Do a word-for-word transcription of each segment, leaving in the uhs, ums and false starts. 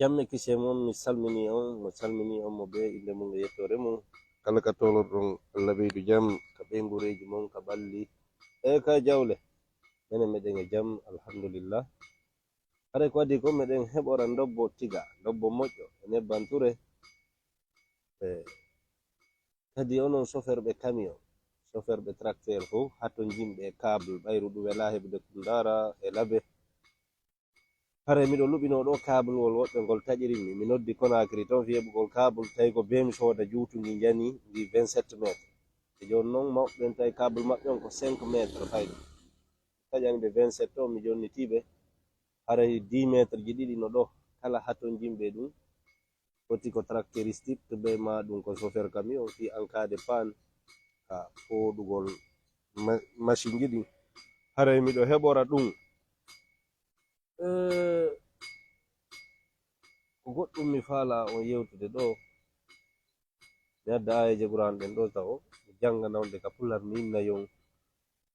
Jam e kisee mon, mi salminii on, mo salminii on mo bee innde mum e yettoore mum. Kala ka toolorɗon, Allah ɓeydu jam ka ɓeynguureeji mon, ka ɓalli e ka jawle. Menen meɗen e jam, alhamdulillah. Haray ko adii kon, meɗen heɓora ndobbo tiga, ndobbo moƴƴo e nebban ture. E kadi onon soferɓe camion, soferɓe tracteur fow, hatonjinɓe e cable, ɓayru ɗum welaa heɓude kum ndaara e labe. Haray miɗo luɓinoo ɗoo kaabulwol woɗɓe ngol taƴirin mi. Mi noddi Conakry ton fii heɓugol kaabul, tawi ko bee mi sooda juutu ngi njani ngi vingt-sept mètres. E jooni non mawɓe ɓen tawi kaabul maɓɓe on ko cinq mètres fayde. Taƴani ɓe vingt-sept on, mi jonnitii ɓe. Haray dix mètres ji ɗiɗi no ɗoo, kala hatonjinɓe ɗum. Foti ko tracteuristique, to ɓe ma ɗum ko chauffeur camion, fii en cas de panne, ka fooɗugol ma-, machine ji ɗin. Haray miɗo heɓora ɗum. Eh, ko goɗɗum mi faalaa on yewtude ɗoo. Mi adda aayeeje Qur'aan ɗen ɗoo tawo, mi janngana on ɗe ka pular, mi inna yon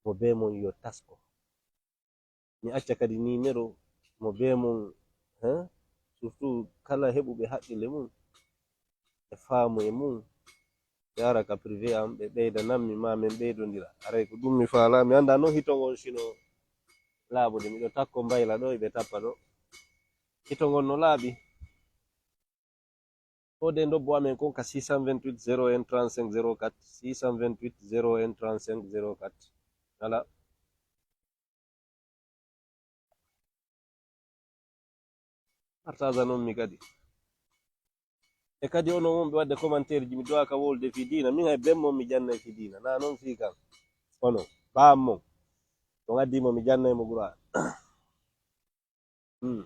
mo bee mon yo tasko. Mi acca kadi nimero mo bee mon, hein? Surtout kala heɓuɓe haqqille mum e faamu e mum, ɓe ara ka privé am, ɓe ɓeydanammi, ma men ɓeydondira. Haray ko ɗum mi faalaa, mi anndaa non hito ngon sino laaɓude. Miɗo takko mbayla ɗoo, eɓe tappa ɗoo. Hito ngon no laaɓi. Ko de ndobbo amen kon ka six cent vingt-huit zéro un trente-cinq zéro quatre, six cent vingt-huit zéro un trente-cinq zéro quatre. Voilà. Partageanon mi kadi. E kadi onon wonɓe waɗde commentaire ji, mi duwaaka wolde fii diina. Min hay ben mon mi jannay fii diina. Na non fii kan. Onon, baa mon. On addi mo mi jannay mo Qur'aan. Hmm.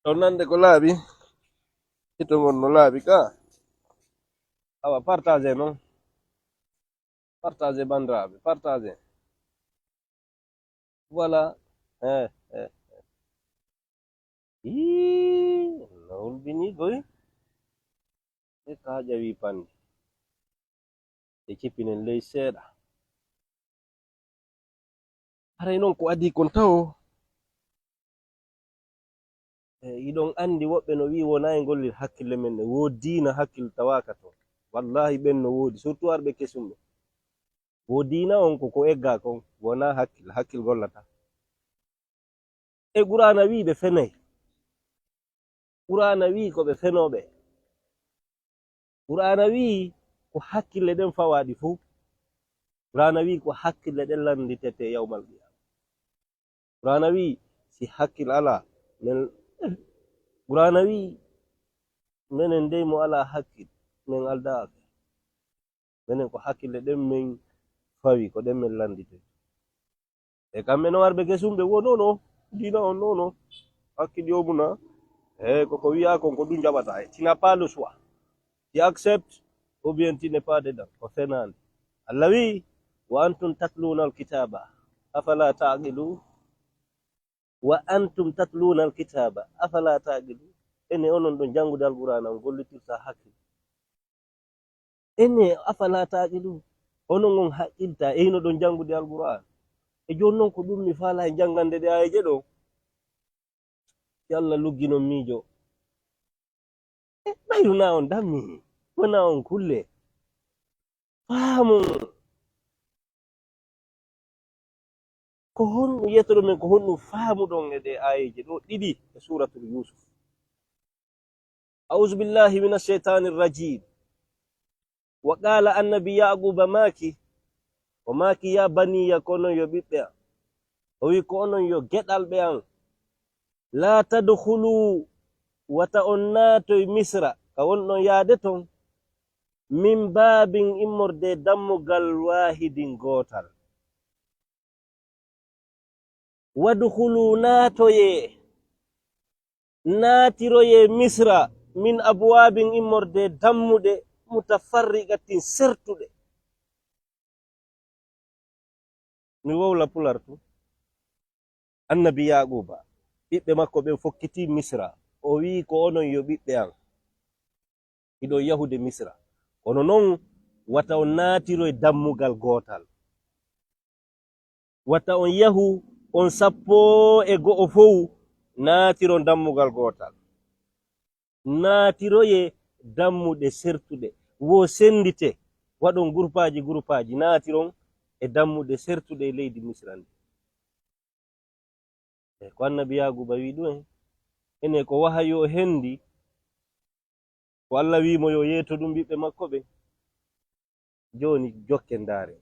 Ɗon nande ko laaɓi. Hito ngon no laaɓi ka. Awa, partage non. Partage, banndiraaɓe, partage. Voilà. Eh, eh, eh. Ii, no hulɓinii koy. E ka ƴawi panndi. E cippinen ley seeɗa. Haray non ko adii kon tawo. E, hiɗon anndi woɓɓe no wi'i wonaa e ngollir hakkille men ɗen. Wo diina hakkil tawaaka ton. Wallaahi ɓen no woodi, surtout arɓe kesum ɓen. Wo diina on ko ko eggaa kon, wonaa hakkil, hakkil gollataa. E Qur'aana wi'i ɓe fenay. Qur'aana wi'i ko ɓe fenooɓe. Qur'aana wi'i ko hakkille ɗen fawaa ɗi fow. Qur'aana wi'i ko hakkille ɗen lannditete yawmal qiyaama. Qur'aana wi'i si hakkil alaa, men, Qur'aana wi'i menen dey mo alaa hakkil, men aldaa affaire. Menen ko hakkille ɗen men fawi, ko ɗen men lannditoy. E kamɓe no arɓe kesum ɓe wo non non, diina on non non. Hakkil yomuna. E ko, ko wi'a kon ko ɗum jaɓata. Tu n'as pas le choix. Tu acceptes ou bien tu n'es pas dedans. Ko fenaande. Allah wi'i, "Wa antum tatluna al-kitaba. Afala ta'qilun?" "Wa antum tatluna al-kitaba. Afala ta'qilun?" Ene onon ɗon janngude Alqur'aana, on gollitirta hakkil. Ene, afala ta'qilun? Onon on haqqilta, e hino ɗon janngude Alqur'aan. E jooni non ko ɗum mi faalaa e janngande ɗe aayeeje ɗo. Yo Allah lugginon miijo. E ɓayru na on dammi, wona on kulle. Faamu. Ko honɗum yettoɗon men, ko honɗum faamuɗon e ɗe aayeeje ɗo ɗiɗi e suuratul Yuusuf? A'uuzu billaahi mina sheytaani rajiim. Wa qaala annabi Yaaquuba maaki, o maaki, "Yaa baniya, ko onon yo ɓiɓɓe am." O wi'i, "Ko onon yo geɗalɓe am. Laa tadkhuluu, wata on naatoy Misra, ka wonɗon yaade ton, min baabin, immorde dammugal, waahidin, gootal." "Wadkhuluu, naatoyee, naatiroyee Misra, min abwaabin, immorde dammuɗe, mutafarriqatin, sertuɗe." Mi wowla pular tun. Annabi Yaaquuba, ɓiɓɓe makko ɓen fokkitii Misra. O wi'i, "Ko onon yo ɓiɓɓe am. Hiɗon yahude Misra. Kono non, wata on naatiroy dammugal gootal. Wata on yahu on sappo e go'o fow, Naatiron dammugal gootal. Naatiroyee dammuɗe sertuɗe. Wo senndite, waɗon gurupaaji gurupaaji, naatiron e dammuɗe sertuɗe e leydi Misra ndi. E ko Annabi Yaaguuba wi'i ɗum en, ene ko wahayu o hendi, ko Alla wi'i mo yo yeeto ɗum ɓiɓɓe makko ɓe. Jooni jokken ndaare.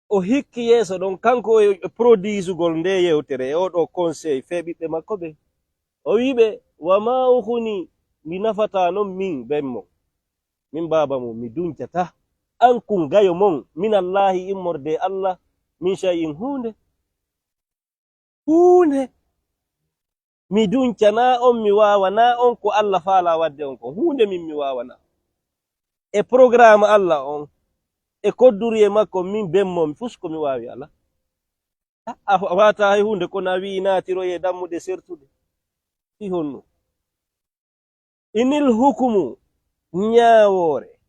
O hikki yeeso ɗon, kanko e produisugol nde yewtere e oɗo conseil fee ɓiɓɓe makko ɓe. O wi'i ɓe, "Wa ma ukhni, mi nafataa non min ben mon. Min baaba mon, mi duncata. An kun gayo mon, min Allaahi immorde Alla, min shay'in huunde." Huunde. Mi duncanaa on, mi waawanaa on ko Alla faalaa wadde on kon. Huunde min mi waawanaa. E programme Alla on, e kodduriye makko, min ben mon, fus ko mi waawi alaa. A, a, a waata hay huunde, kono a wi'i naatiroyee dammuɗe sertuɗe. Fii honno? Inil hukumu, ñaawoore,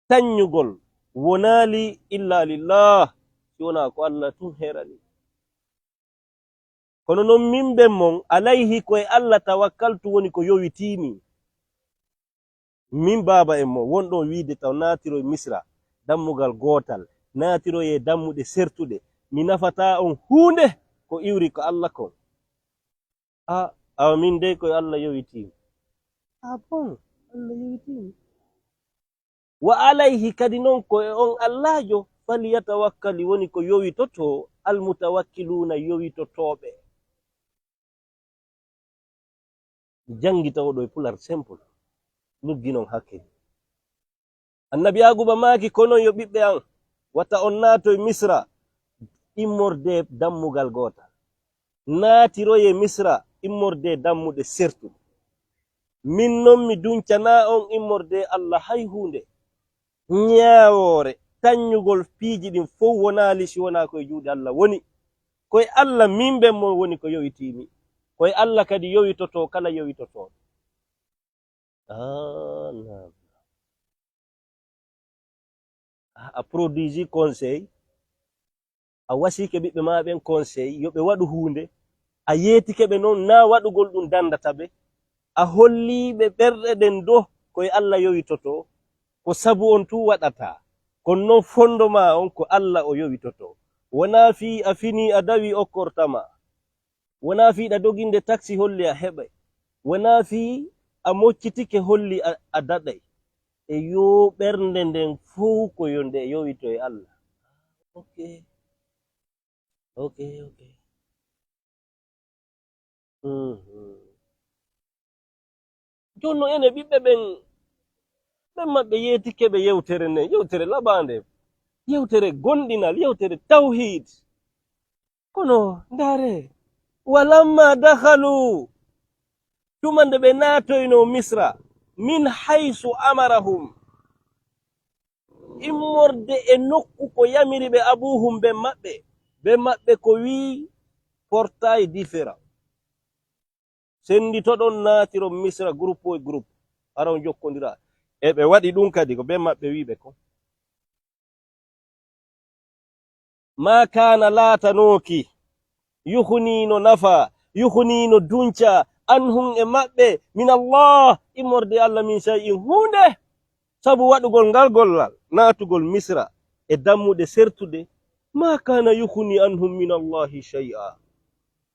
taññugol, wonaali illa lillah, si wonaa ko Alla tun heerani. Kono non min ben mon, alayhi ko e Alla tawakkaltu woni ko yowitiimi. Min baaba en mo won ɗon wiide taw naatiroy Misra, dammugal gootal, naatiroyee dammuɗe sertuɗe, mi nafataa on huunde ko iwri ko Alla kon. A, awa min dey ko e Alla yowitiimi. A bon, Alla yowitiimi. Wa alayhi kadi non ko e on Allaajo, falyatawakkali woni ko yowitotoo, almutawakkiluuna yowitotooɓe. Janngita oɗo e pular simple. Lugginon hakkil. Annabi Yaaguuba maaki, "Ko non yo ɓiɓɓe an, wata on naatoy Misra immorde dammugal gootal. Naatiroyee Misra immorde dammuɗe sertuɗe. Min non mi duncanaa on immorde Alla hay huunde." Ñaawoore, taññugol piiji ɗin fow wonaali si wonaa ko e juuɗe Alla woni. Ko e Alla min ben mon woni ko yowitiimi. Ko e Alla kadi yowitotoo kala yowitotooɗo. Ah, naam. A, a produisi conseil, a wasiike ɓiɓɓe maa ɓen conseil, yo ɓe waɗu huunde, a yeetike ɓe non, naa waɗugol ɗum danndata ɓe, a hollii ɓe ɓerɗe ɗen do ko e Alla yowitotoo, ko sabu on tun waɗataa, kono non fonnde maa on ko Alla o yowitotoo. Wonaa fii a finii a dawii okkorta maa. Wonaa fii ɗa doginde taksi holli a heɓay. Wonaa fii a moccitike holli a, a daɗay. E yo ɓernde nden fow ko yo nde yowito e Alla. Ok. Ok, ok. Mhm. Jooni non enen ɓiɓɓe ɓen, ɓen maɓɓe yeetike ɓe yewtere nden, yewtere laɓaande, yewtere gomɗinal, yewtere tawhiid. Kono ndaare, walamma dakhalu, tuma nde ɓe naatoynoo Misra, min haysu amarahum, immorde e nokku ko yamiri ɓe abuhum ben maɓɓe, ben maɓɓe ko wi'i portail différent. Sennditoɗon naatiron Misra groupe e groupe, hara on jokkondiraa. E ɓe waɗi ɗum kadi, ko ben maɓɓe wi'i ɓe kon. Ma kaana laatanooki, yuhunii no nafa, yuhunii no dunca, anhum e maɓɓe, min Allah, immorde Allah min shay'in huunde. Sabu waɗugol ngal gollal, naatugol Misra e dammuɗe sertuɗe, ma kaana yuhunii anhum min Allahi shay'a.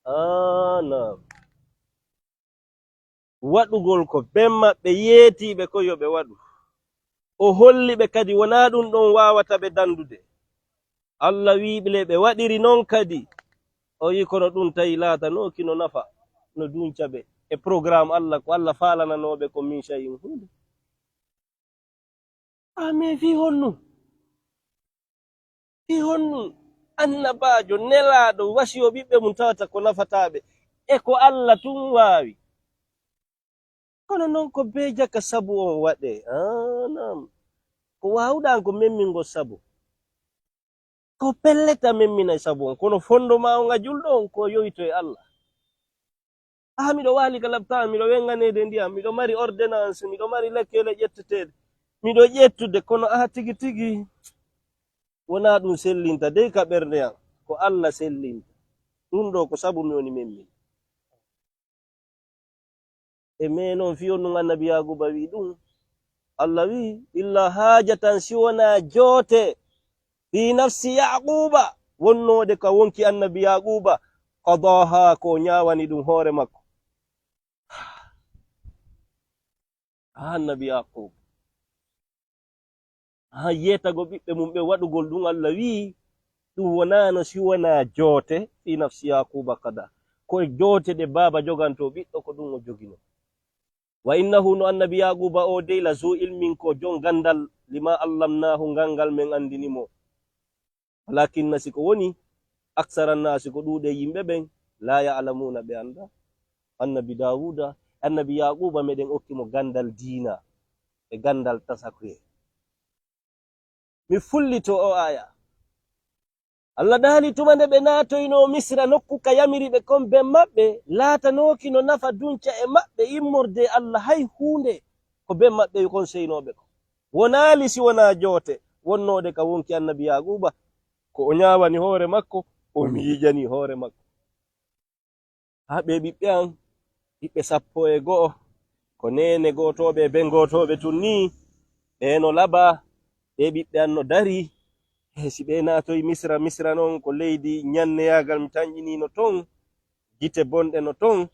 Aa, naam. Waɗugol ko ben maɓɓe yeetiiɓe ko yo ɓe waɗu. O holli ɓe kadi wonaa ɗum ɗon waawata ɓe danndude. Allah wi'i ɓe le ɓe waɗiri noon kadi. O wi'i kono ɗum tawi laatanooki no nafa, no duunca ɓe e programme Allah, ko Allah faalananoo ɓe ko min shay'in huunde. Amin fii honɗum? Fii honɗum annabaajo, nelaaɗo, wasiyoo ɓiɓɓe mum tawata ko nafataa ɓe? E ko Allah tun waawi. Kono noon ko bee jaka sabu on waɗee. Aa, naam. Ko waawuɗaa ko memmingol sabu. Ko pellet a memminay sabu on. Kono fondement on a julɗo on ko yowitu e Allah. Aa, miɗo waali ka laptaan, miɗo wenganeede ndiyam, miɗo mari ordonnance, miɗo mari lekkele ƴetteteeɗe. Miɗo ƴettude, kono aa, tigi tigi, wonaa ɗum sellinta dey ka ɓernde am, ko Allah sellinta. Ɗum ɗoo ko sabu mi woni memmin. E me non fiyo nun Annabi Yaaquuba wi'i ɗum. Allah wi'i, "Illa haajatan si wonaa joote, fi nafsi Yaaquuba, wonnoode ka wonki Annabi Yaaquuba, qadaaha ko o ñaawani ɗum hoore makko." Haa Annabi Yaaquuba. Haa yeetago ɓiɓɓe mum ɓe waɗugol ɗum, Allah wi'i, ɗum wonaano si wonaa joote, fi nafsi Yaaquuba qada. Ko joote ɗe baaba jogantoo ɓiɗɗo, ko ɗum o jogino. Wa innahu, no Annabi Yaaquuba o dey, la zu ilmin, ko jon ganndal, lima allamnaahu, ngal ngal men anndini mo. Walakinna, si ko woni, aksara nnaasi, ko ɗuuɗe yimɓe ɓen, laa ya'lamuuna, ɓe annda. Annabi Daawuuda, Annabi Yaaquuba, meɗen okki mo ganndal diina e ganndal tasakuye. Mi fullito o aya. Allah daali tuma nde ɓe naatoynoo Misra, nokku ka yamiri ɓe kon ben maɓɓe, laatanooki no nafa dunca e maɓɓe immorde Allah hay huunde, ko ben maɓɓe konseynooɓe ko. Wonaali si wonaa joote, wonnoode ka wonki Annabi Yaaquuba, ko o ñaawani hoore makko, o miijani hoore makko. Haa ɓe ɓiɓɓe an, ɓiɓɓe sappo e go'o, ko neene gootooɓe e ben gootooɓe tun nii, ɓe no labaa, ɓe ɓiɓɓe an no darii. E si ɓe naatoyi Misra, Misra non ko leydi ñanneyaagal mi tanƴiniino ton, gite bonɗe no ton,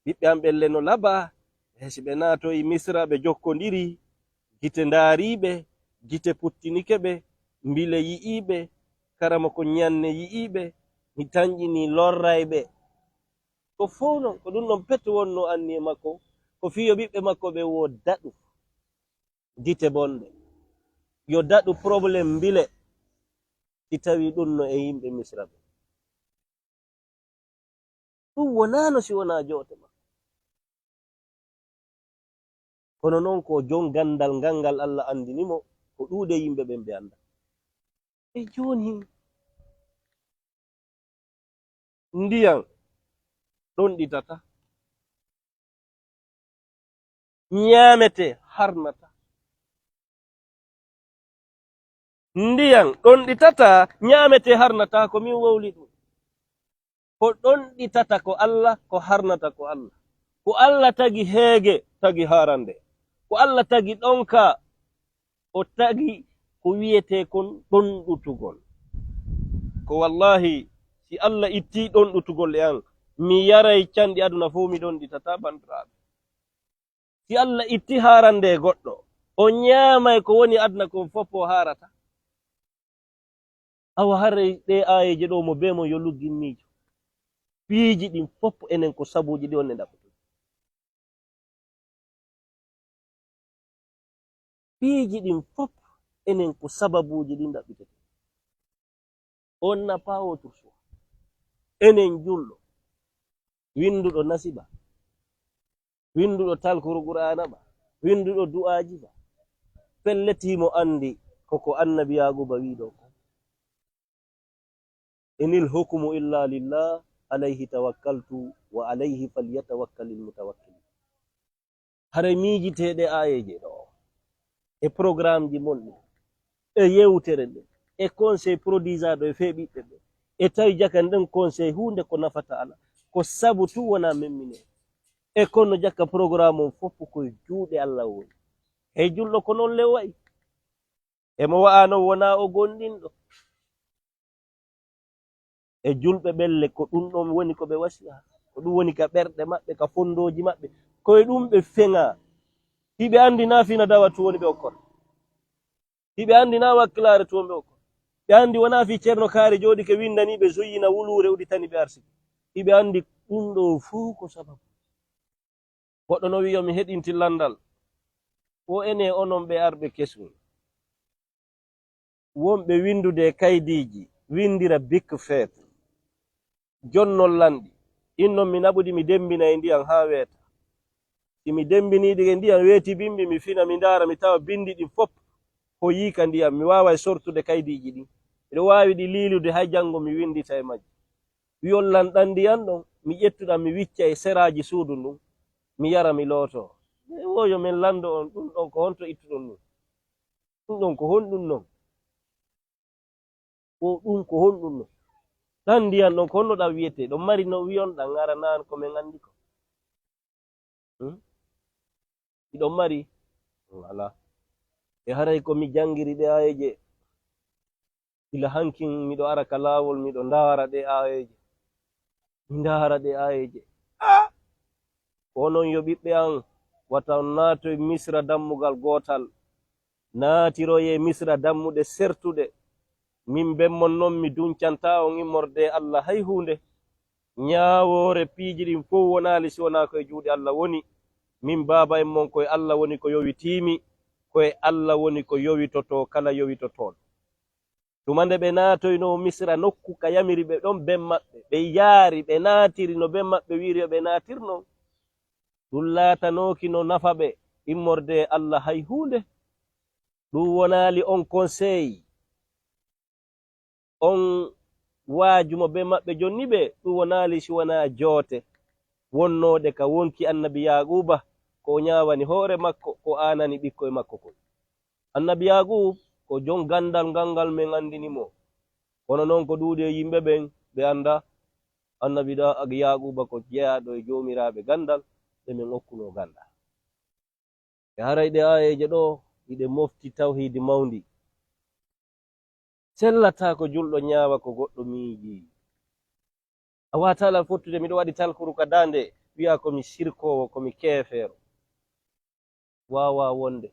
ɓiɓɓe an ɓelle no labaa. E si ɓe naatoyi Misra, ɓe jokkondiri, gite ndaariiɓe, gite puttinike ɓe, mbile yi'iiɓe, karamoko ñanne yi'iiɓe, mi tanƴini lorrayɓe. Ko fow non, ko ɗum ɗon pet wonnoo anniye makko, ko fii yo ɓiɓɓe makko ɓe wo daɗu gite bonɗe, yo daɗu problème mbile, si tawii ɗum no e yimɓe Misra ɓe. Ɗum wonaano si wonaa joote makko. Kono non ko jon ganndal ngal ngal Allah anndini mo, ko ɗuuɗe yimɓe ɓen ɓe annda. E jooni, ndiyan ɗonɗitata, ñaametee harnata. Ndiyan ɗonɗitata, ñaametee harnata, ko min wowli ɗum. Ko ɗonɗitata ko Allah, ko harnata ko Allah. Ko Allah tagi heege, tagi haarande. Ko Allah tagi ɗonka, o tagi ko wiyetee kon ɗonɗutugol. Ko wallahi, si Allah ittii ɗonɗutugol e an, mi yaray canɗi aduna fow, mi ɗonɗitata, bandiraaɓe. Si Allah itti haarande e goɗɗo, o ñaamay ko woni aduna kon fof o haarata. Awa haray ɗee aayeeje ɗoo mo bee mon yo luggin miijo. Piiji ɗin fof enen ko sabuuji ɗi on ne ɗaɓɓutuɗi. Piiji ɗin fof enen ko sababuuji ɗin ɗaɓɓitete. On n'a pas autre choix. Enen julɗo, winnduɗo nasiba, winnduɗo talkuru Qur'aana ba, winnduɗo du'aaji ba, pellet himo anndi ko ko Annabi Yaaquuba wi'i ɗoo ko. Inil hukmu illa lillah, alayhi tawakkaltu wa alayhi falyatawakkalil mutawakkilun. Haray miijitee ɗee aayeeje ɗoo, e programmeji mon ɗin, e yewtere nden, e conseil produisaaɗo e fee ɓiɓɓe ɓen, e tawi jaka nden conseil huunde ko nafata alaa, ko sabu tun wonaa memminee. E kono jaka programme on fof ko e juuɗe Allah woni. Hey julɗo, ko non le wa'i. E mo wa'ano wonaa o gomɗinɗo. E julɓe ɓelle, ko ɗum ɗon woni ko ɓe wasiya. Ko ɗum woni ka ɓerɗe maɓɓe, ka fonndooji maɓɓe. Ko e ɗum ɓe feŋaa. Hiɓe anndi naa fii nadawa tun woni ɓe okkora. Hiɓe anndi naa wakkilaare tun woni ɓe okkora. Ɓe anndi wonaa fii Ceerno Kaari jooɗike winndanii ɓe zuyyina wuluure uditani ɓe arsike. Hiɓe anndi ɗum ɗoo fuu ko sababu. Goɗɗo no wi'i yo mi heɗintin lanndal. Wo enen onon ɓe arɓe kesun. Wonɓe winndude e kaydiiji, winndira bic feutre. Jonnon lanɗi. Innon mi naɓuɗi mi demmbina e ndiyan haa weeta. Si mi demmbinii ɗi e ndiyan weeti bimbi, mi fina, mi ndaara, mi tawa binndi ɗin fof ko yiika ndiyan. Mi waaway sortude kaydiiji ɗin. Miɗo waawi ɗi liilude, hay janngo mi winndita e majji. Wi'on lanɗan ndiyan ɗon, mi ƴettuɗan, mi wicca e seraaji suudu ndun, mi yara, mi lootoo. E wo yo men lanndo on, ɗun ɗon ko honto ittuɗon ɗun? Ɗun ɗon ko honɗun non? Ko ɗun ko honɗun non? Ɗan ndiyan ɗon, ko honno ɗan wi'etee? Ɗon mari no wi'on ɗan, aranaan ko men anndi ko. Hmm? Miɗon mari? Alaa. E haray ko mi janngiri ɗee aayeeje. Gila hankin miɗo ara ka laawol, miɗo ndaara ɗee aayeeje. Mi ndaara ɗee aayeeje. Ah! Ko onon yo ɓiɓɓe an, wata on naatoy Misra dammugal gootal. Naatiroyee Misra dammuɗe sertuɗe. Min ben mon non mi duncantaa on immorde e Alla hay huunde. Ñaawoore piiji ɗin fow wonaali si wonaa ko e juuɗe Alla woni. Min baaba en mon ko e Alla woni ko yowitiimi. Ko e Alla woni ko yowitotoo kala yowitotooɗo. Tuma nde ɓe naatoynoo Misra nokku ka yamiri ɓe ɗon ben maɓɓe, ɓe yaari, ɓe naatiri no ben maɓɓe wiiri yo ɓe naatir non. Ɗum laatanooki no nafa ɓe immorde e Alla hay huunde. Ɗum wonaali on conseil, on waaju mo ben maɓɓe jonni ɓe, ɗum wonaali si wonaa joote wonnooɗe ka wonki Annabi Yaaquuba, ko o ñaawani hoore makko, ko aanani ɓikkoy makko kon. Annabi Yaaquub ko jon ganndal ngal ngal men anndini mo. Kono non ko ɗuuɗi e yimɓe ɓen ɓe anndaa Annabi da-, Yaaquuba ko jeyaaɗo e joomiraaɓe ganndal ɓe men okkunoo ganndal. E haray ɗee aayeeje ɗoo, hiɗe mofti tawhiidi mawndi. Sellataa ko julɗo ñaawa ko goɗɗo miijii. A waawataa alal fottude, miɗo waɗi talkuru ka daande, wi'a ko mi sirkoowo, ko mi keefeero. Waawaa wonde.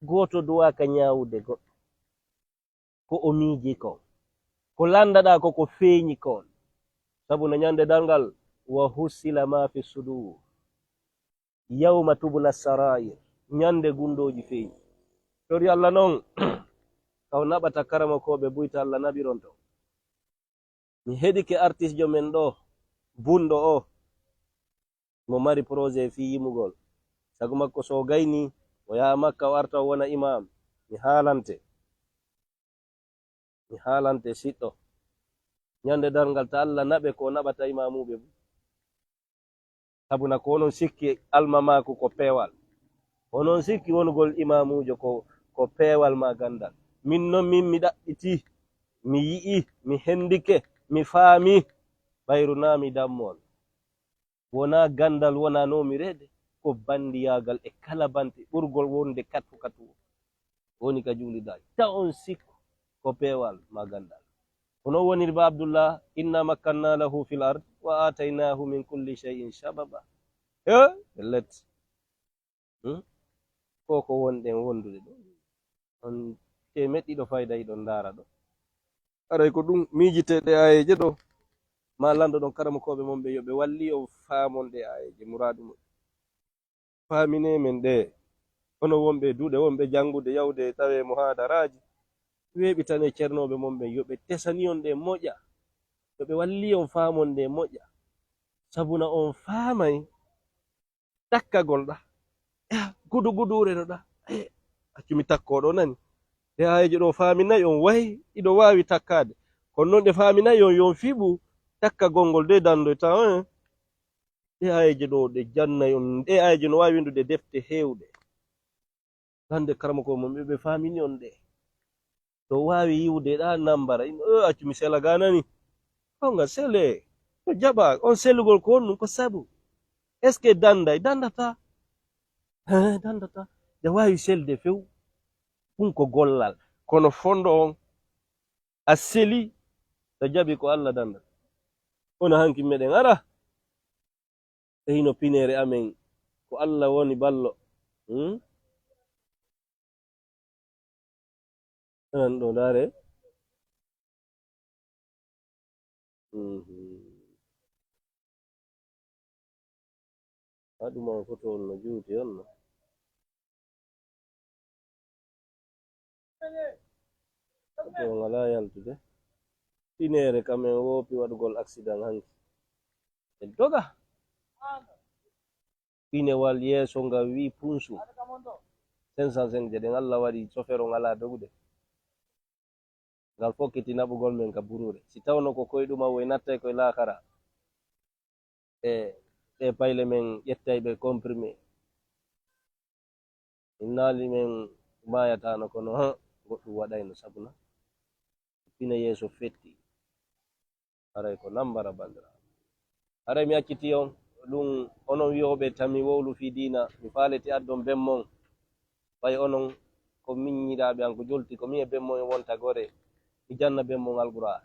Gooto duwaaka ñaawude goɗɗo. Ko o miijii kon. Ko lanndaɗaa ko ko feeñi kon. Sabu no ñande darngal, wa hussila ma fi sudur. Yawma tubla sarair. Ñande gunndooji feeñi. Tori Alla non, ka o naɓata karamokooɓe buyta Alla naɓiron ton. Mi heɗike artisjo men ɗoo, bunɗo oo, mo mari projet fii yimugol. Sago makko so o gaynii, o yaha Makka, o arta o wona imaam. Mi haalante. Mi haalante siɗɗo. Ñande darngal ta Alla naɓe ko o naɓata imaamuuɓe boo. Sabu na ko onon sikki almamaaku ko peewal. Onon sikki wonugol imaamuujo ko, ko peewal maa ganndal. Min non min mi ɗaɓɓitii, mi yi'ii, mi hendike, mi faamii. Ɓayru naa mi dammoon. Wonaa ganndal wonanoo mi reede, ko banndiyaagal e kala bante ɓurgol wonde katu katu. Woni ka juulidaaji. Ta on sikku ko peewal maa ganndal. Kono woniri ba Abdullah, inna makkanna lahu fil ard wa ataynaahu min kulli shay'in sababa. Eh, pellet. Hmm? Ko ko wonɗen wondude ɗo. On temeɗɗiɗo fayda iɗon ndaara ɗo. Aray ko ɗum miijitee ɗe aayeeje ɗo. Ma lanndo ɗon karamokooɓe mon ɓe yo ɓe walli on faamon ɗe aayeeje muraadu mon. Faaminee men ɗe. Hono wonɓe duɗe, wonɓe janngude, yawde e tawee muhaadaraaji. Weeɓitanee cernooɓe mon ɓen, yo ɓe tesani on ɗe moƴƴa. Yo ɓe walli on faamon ɗe moƴƴa. Sabu na on faamay takkagol ɗa. Eh, gudu guduure no ɗa. Eh, accu mi takkoo ɗo nani. Ɗe aayeeje ɗo faaminay on way, iɗo waawi takkaade. Kono non ɗe faaminay on, yo on fiɓu takkagol ngol de dandoyta, eh. Ɗe aayeeje ɗo ɗe jannay on, ɗe aayeeje no waawi windude defte heewɗe. Hannde karamoko mon ɓe, ɓe faamini on ɗe. To waawi yiwde ɗa nambara, ino, "Eh, accu mi sela ga nani." Ko nga sele, to jaɓa, on selugol ko honɗum ko sabu. Est-ce que danday? Dandata. Eh, dandata. Nde waawi selde few. Ɗum ko gollal. Kono fondo on, a seli, to jaɓi ko Allah dandata. Kono hanki meɗen ara. E hino pineere amen, ko Allah woni ballo. Hmm? Anan ɗo, ndaare. Mhm. Haɗuma on foto on no juuti on no. Foto on alaa yaltude. Pineere kam en woopi waɗugol accident hanki. En doga. Pinewal yeeso nga wi punsu. Cinq cent cinq je ɗen Allah waɗi sofeer on alaa dogude. Ngal fokkiti naɓugol men ka buruure. Si tawno ko koye ɗum a woy nattay koye laakara. E ɗe payle men ƴettay ɓe comprimé. Innaali men maayataano kono, ha, goɗɗum waɗayno sabuna. Pine yeeso fetti. Haray ko nambara bandira. Haray mi acciti on. Ko ɗum, onon wi'ooɓe tami wowlu fii diina, mi faalete addon bemmon. Ɓay onon ko miññiɗaaɓe an, ko jolti, ko mi e bemmon e wonta gore. Mi janna bemmon Alquraan.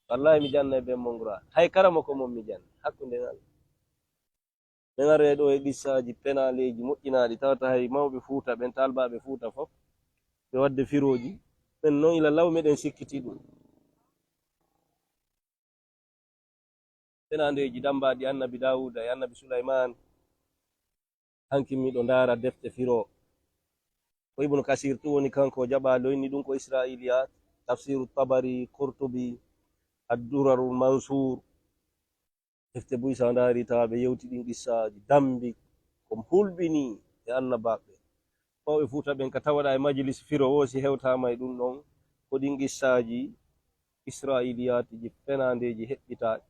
Wallaahi, mi janna e bemmon Quraan. Hay karamoko mon mi janna, hakkunde ngal. Men aree ɗoo e qissaaji penaaleeji moƴƴinaaɗi, tawata hay mawɓe Fuuta ɓen, taalibaaɓe Fuuta fof, ɓe waɗde firooji. Ɓen non ila law meɗen sikkiti ɗum. Penaandeeji dammbaaɗi Annabi Daawuda e Annabi Sulaymaan. Hanki miɗo ndaara defte firo. Ko Ibnu Kasiir tun woni kanko o jaɓaa, loyni ɗum ko Israa'iiliyaat, Tafsiiru Tabari, Qurtubi, Ad-Durarul Mansuur. Defte buy, so a ndaari, tawa ɓe yewti ɗin qissaaji, dammbi ko hulɓini e annabaaɓe. Mawɓe Fuuta ɓen ka tawaɗaa e majalis firo woo, si hewtaama e ɗum ɗon, ko ɗin qissaaji Israa'iiliyaatiji, penaandeeji heɓɓitaaɗi.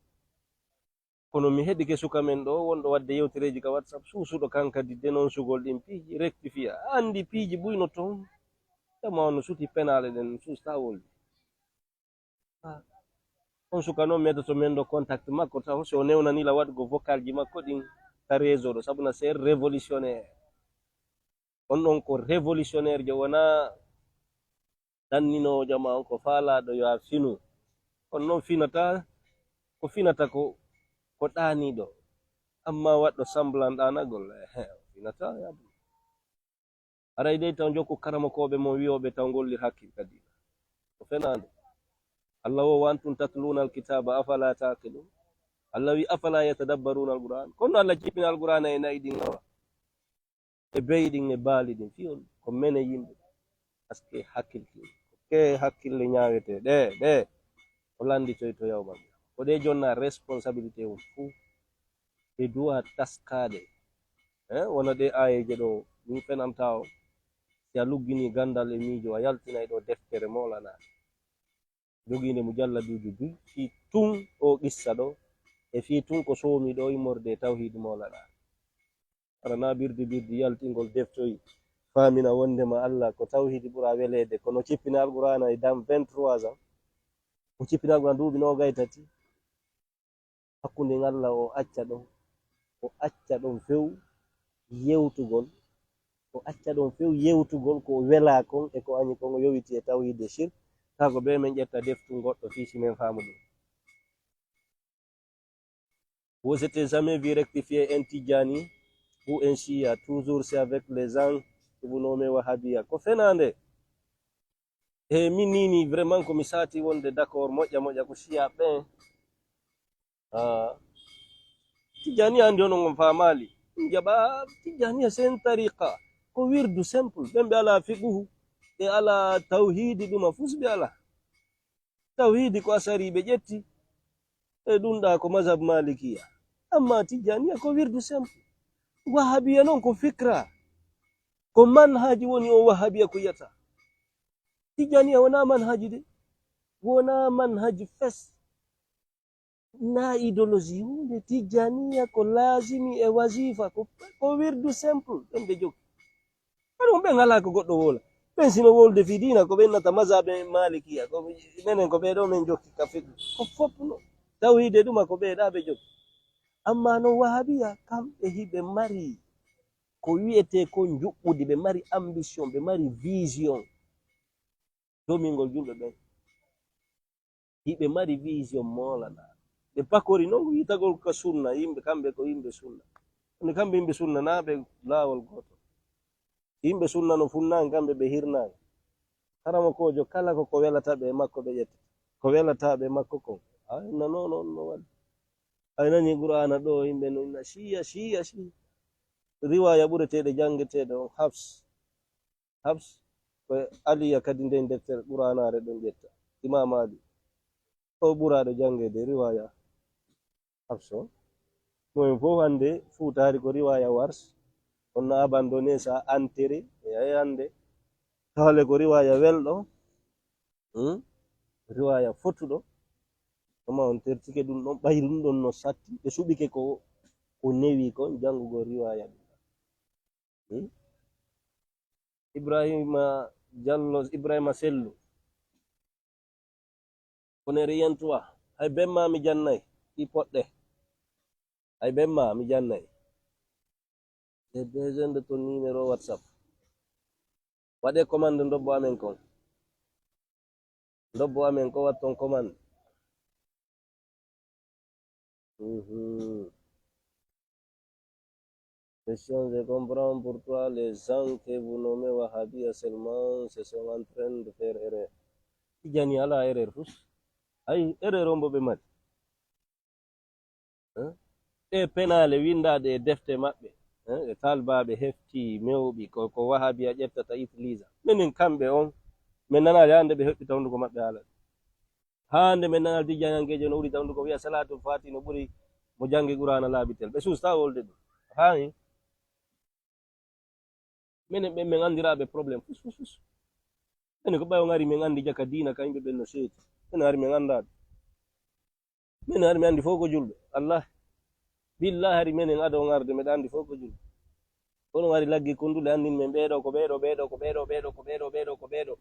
Kono mi heɗike suka men ɗoo, wonɗo waɗde yewtereeji ka WhatsApp, suusuɗo kan kadi denonsugol ɗin piiji, rectifier. A anndi piiji buy no toon, jama on no suti penaale ɗen, suusta wolde. Ah. On suka noon, mi etoto men ɗo contact makko taw, si o newnani la waɗugo vocalji makko ɗin ka réseau ɗo, sabu na c'est révolutionnaire. On ɗon ko révolutionnaire jo, wonaa ɗanninoowo jama on, ko faalaaɗo yo a finu. On noon finata, ko finata ko, ko ɗaaniiɗo. Amma waɗɗo semblant ɗaanagol, ehe, o finata, yaadu. Aray dey taw jokku karamokooɓe mon wi'ooɓe taw ngollir hakkil kadi. Ko fenaande. Allah wo, "Wa antum tatluuna al-kitaaba afalaa ta'qiluun." Allah wi, "Afalaa yatadabbaruuna al-Qur'aan." Kono Allah jippini Alqur'aana e nayi ɗin awa. E beyi ɗin e baali ɗin, fii on ko mene yimɓe. Parce que hakkilki, ko ke hakkille ñaawetee, ɗe, ɗe, o lannditoyto yawmal qiyaama. Ko ɗe jonna responsabilité on fuu. Ɗe duwa taskaade. Eh, wona ɗe aayeeje ɗo, min fenanta o. Si a luggini ganndal e miijo, a yaltinay ɗo deftere Mawlana. Jogiinde mujalladuuji buy, fii tun oo qissa ɗo, e fii tun ko soomi ɗo immorde e tawhiid Mawlana. Hara na birdi birdi yaltingol deftoy, faamina wonndema Allah ko tawhiidi ɓura weleede, kono cippina Alqur'aana e dans vingt-trois ans, o cippina Alqur'aana duuɓi noogay tati. Hakkunde ngal Allah o acca ɗon, o acca ɗon few yewtugol, o acca ɗon few yewtugol ko welaa kon e ko añi kon, o yowiti e tawhiid e shirk. Kaa ko bee men ƴetta deftu goɗɗo fii si men faamu ɗum. Vous êtes jamais vu rectifier un Tidjani ou un Shia, toujours c'est avec les gens, Ibn Omer Wahhabiya. Ko fenaande. E min nii nii, vraiment, ko mi saati wonde d'accord, moƴƴa, moƴƴa, ko Shia ɓen. Ah. Tijjaniya anndi onon on faamaali. Min jaɓa Tijjaniya c'est un tariqa. Ko wirdu simple. Ɓen ɓe alaa fiqhu, ɓe alaa tawhiidi, ɗuma fus ɓe alaa. Tawhiidi ko Asari ɓe ƴetti. E ɗum ɗa ko mazhab Malikiya. Amma Tijjaniya ko wirdu simple. Wahabiya non ko fikra. Ko manhaji woni o Wahabiya ko yiyata. Tijjaniya wona manhaji de. Wona manhaji fes. Na idéologie hunde. Tijjaniya ko laazimi e wazifa. Ko, ko wirdu simple. Ɓen ɓe jogi. Haɗum ɓen alaa ko goɗɗo woola. Ɓen sino wolde fii diina, ko ɓen nata mazhabe Malikiya, ko menen ko ɓee ɗoo men jokki ka fiqh. Ko fof no. Tawhiide ɗuma ko ɓee ɗaa ɓe jokki. Amma no Wahabiya, kamɓe hiɓe mari ko wi'etee kon njuɓɓudi, ɓe mari ambition, ɓe mari vision. Domingol julɓe ɓen. Hiɓe mari vision moolana. Ɓe pakori non wiitagol ka sunna, yimɓe kamɓe ko yimɓe sunna. Kono kamɓe yimɓe sunna na ɓe laawol gooto. Yimɓe sunna no funnaange, kamɓe ɓe hirnaange. Haramokoojo kala ko ko welata ɓe e makko ɓe ƴettata. Ko welata ɓe e makko kon. A inna non on no waɗi. A nani Qur'aana ɗo yimɓe no inna Shiya, Shiya, Shiya. Riwaaya ɓureteeɗe janngeteeɗe on Hafs. Hafs, ko Aliya kadi nden deftere Qur'aanaare ɗon ƴetta. Imaam Ali, o ɓuraaɗo janngeede riwaaya Hafs on. Mo en fof hannde Fuutaari ko riwaaya Wars, on no Abandonesa, Antere, e ay hannde. Kawle ko riwaaya welɗo, hmm? Riwaaya fotuɗo. Amma on tertike ɗum ɗon, ɓay ɗum ɗon no satti, ɓe suɓike ko, ko newi kon janngugol riwaaya ɗum. Hmm? Ibrahima Jallo, Ibrahima Sellu. Kono e riyantuwa, hay ben ma mi jannay, ɗi poɗɗe. Ay ɓen ma mi jannay. J'ai besoin de ton numéro WhatsApp. Waɗe commande ndobbo amen kon. Ndobbo amen ko watton commande. Mhm. Question, je comprends pourquoi les gens que vous nommez Wahhabia seulement se sont en train de faire erreur. Tijani ala erreur fus. Ay erreur on bo ɓe mari. Hein? Ɗe penaale winndaaɗe e defte maɓɓe, hein, e talbaaɓe hefti mewɓi, ko, ko Wahabiya ƴettata, utilisa. Minen kamɓe on, min nanaali hannde ɓe heɓɓita hunnduko maɓɓe haala ɗum. Hannde min nanaali tijjanankeejo no urita hunnduko wiya Salaatul Faati no ɓuri mo janngi Quraana laabitel. Ɓe suusta wolde ɗum. Haani. Minen ɓen min anndiraaɓe problème fus, fus, fus. Minen ko ɓay on ari min anndi jaka diina ka yimɓe ɓen no seedi. Minen ari min anndaa ɗum. Minen ari min anndi fof ko julɓe. Allah. Billahi ari minen ado on arde miɗa anndi fof ko julɓe. Kono on ari laggi kondule anndin min ɓeeɗo ko ɓeeɗo, ɓeeɗo ko ɓeeɗo, ɓeeɗo ko ɓeeɗo, ɓeeɗo ko ɓeeɗo.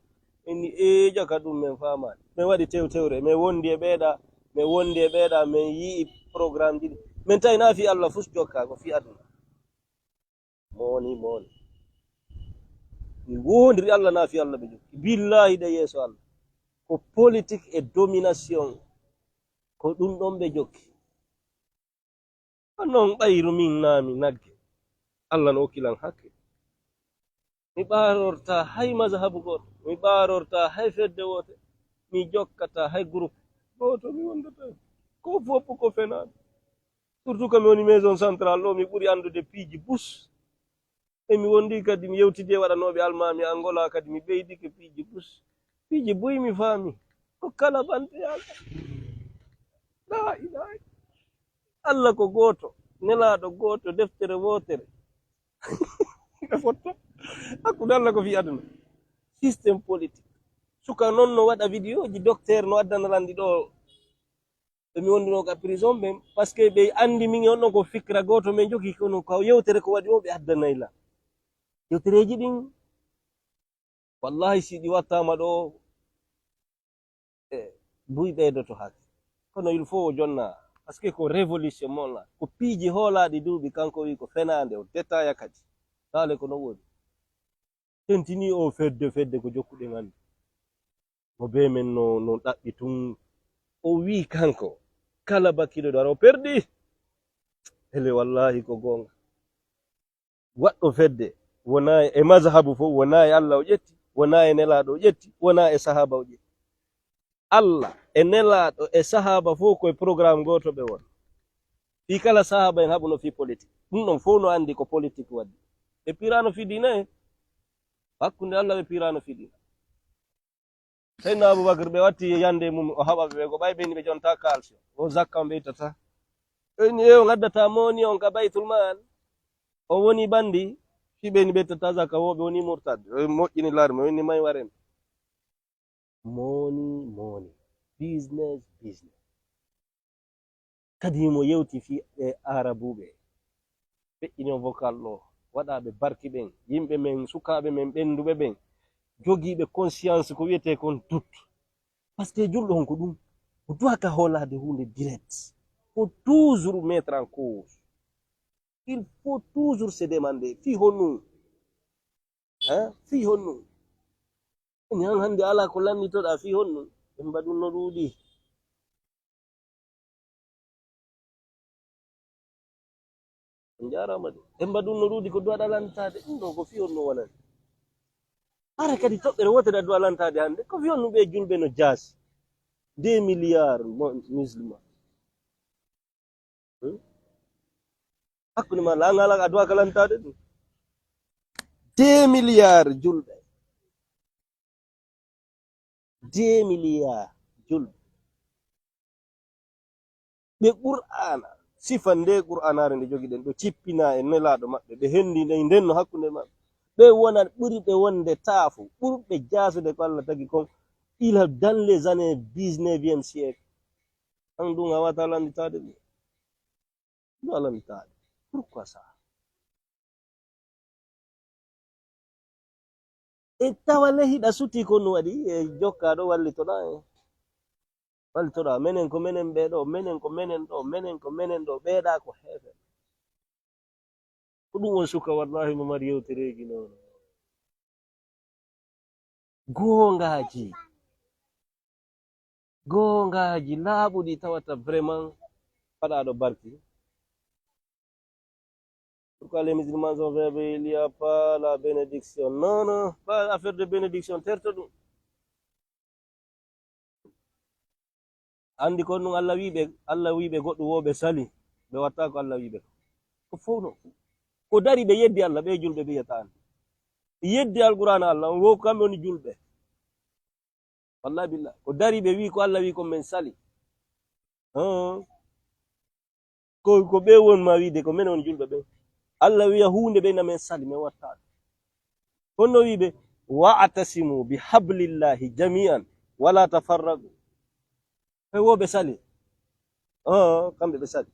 Min ni ee jaka ɗum min faamaani. Min waɗi tewtewre, min wondi e ɓeeɗa, min wondi e ɓeeɗa, min yi'i programme ji ɗi. Min tawi na fii Allah fus jokka, ko fii aduna. Mooni, mooni. Mi woondiri Allah na fii Allah ɓe jokki. Billahi ɗe yeeso Allah. Ko politique et domination. Ko ɗum ɗon ɓe jokki. Ko non ɓayru min na mi nagge. Allah no okki lan hakke. Mi ɓaarorta hay mazhabu gooto. Mi ɓaarorta hay fedde woote. Mi jokkata hay groupe. Gooto mi wondata. Ko fof ko fenaande. Surtout ko mi woni maison centrale ɗo, mi ɓuri anndude piiji bus. E mi wondi kadi mi yewtidi e waɗanooɓe almaami Angola kadi mi ɓeydike piiji bus. Piiji buy mi faami. Ko kala bante Allah. La ilaha. Allah ko gooto, nelaaɗo gooto, deftere wootere. Ɓe fotto. Hakkunde Allah ko fii aduna. Système politique. Suka non no waɗa vidéo ji, docteur no addana lanndi ɗo. Ɓe mi wonduno ka prison ɓen, parce que ɓe anndi min e on ɗon ko fikra gooto min jogi, kono ko yewtere ko waɗi o ɓe addanay lan. Yewtereeji ɗin, wallahi, si ɗi wattaama ɗo, e, buy ɓeydoto hake. Kono il faut o jonna, parce que ko révolution mon la, ko piiji hoolaaɗi duuɓi, kanko wi ko fenaande, o détailla kadi. Taale ko no woodi. Tentini o fedde, fedde ko jokkuɗen anndi. Mo bee men no, no ɗaɓɓi tun. O wi'i kanko, kala bakkiiɗo ɗo ara o perdi. Ele wallahi ko goonga. Waɗɗo fedde, wonaa e mazhabu fof, wonaa e Allah o ƴetti, wonaa e nelaaɗo o ƴetti, wonaa e sahaaba o ƴetti. Allah e nelaaɗo e sahaaba fof koye programme gooto ɓe won. Fii kala sahaaba en haɓuno fii politique. Ɗum ɗon fof no anndi ko politique waɗi. Ɓe piiraano fii diina e hakkunde Allah ɓe piiraano fii diina. Seydina Abubakar ɓe watti yande mum o haɓa ɓe ko ɓay ɓeni ɓe jonta calcio. O zakka on ɓe ittata. Ɓeni e on addata moni on ka baytul mal. O woni bandi fii ɓeni ɓe ittata zakka wo ɓe woni murtad. O moƴƴini larme o inni may waren. Moni, moni. Business, business. Kadi mo yewti fii ɓe Aarabuuɓe. Feƴƴini on vocal ɗo. Waɗaaɓe barki ɓen. Yimɓe men, sukaaɓe men, ɓennduɓe ɓen. Jogiiɓe conscience ko wiyetee kon doute. Parce que julɗo on ko ɗum. O duwaka hoolaade huunde direct. Faut toujours mettre en cause. Il faut toujours se demander, fii honɗum? Hein? Fii honɗum? Enen han hannde alaa ko lannditoɗaa fii honɗum? Ɓe mbaɗunno ɗuuɗi. On njaaraama de. Ɓe mbaɗunno ɗuuɗi ko duwaɗa lantaade. Ɗum ɗo ko fii honɗum wonani? Hara kadi toɓɓere wootere a duwa lantaade hannde. Ko fii honɗum ɓe julɓe no jaasi? Deux milliards mo-, musulman. Hmm? Hakkunde ma la ngala a duwa ka lantaade ɗum. Deux milliards julɓe. Deux milliards julɓe. Ɓe Qur'aana, sifa nde Qur'aanaare nde jogiɗen ɗo cippina e nelaaɗo maɓɓe, ɓe henndi nde nden no hakkunde maɓɓe. Ɓe wona ɓuri ɓe wonde taafu, ɓurɓe jaasude ko Allah tagi kon, ila dans les années dix-neuvième siècle. An ɗum a wata lannditaade ɗum. Ɗum a lannditaade. Pourquoi ça? E tawa le hiɗa suti ko no waɗi e jokka ɗo wallitoɗa e. Paltoɗaa, menen ko menen ɓee ɗoo, menen ko menen ɗoo, menen ko menen ɗoo, ɓeeɗaa ko heefe. Ko ɗum won suka, wallahi, mo mari yewtereeji noon. Goongaaji. Goongaaji laaɓuɗi tawata vraiment paɗaaɗo barki. Pourquoi les musulmans sont verbe, il n'y a pas la bénédiction? Non, non, pas affaire de bénédiction, terto ɗum. Anndi kon ɗum Allah wiiɓe, Allah wiiɓe goɗɗum wo ɓe sali, ɓe watta ko Allah wiiɓe. Ko fof no. Ko dari ɓe yeddi Allah, ɓe julɓe ɓe yiyata an. Yeddi Alqur'aana Allah, on wo kamɓe woni julɓe. Wallahi billah. Ko dari ɓe wii ko Allah wii kon men sali. Hon. Ko, ko ɓe won ma wiide ko men woni julɓe ɓen. Allah wiya huunde ɓe na men sali, men watta ɗum. Kono no wii ɓe, "Wa'tasimu bi hablillahi jami'an wala tafarraqu." Ɓe wo ɓe sali. Oh, kamɓe ɓe sali.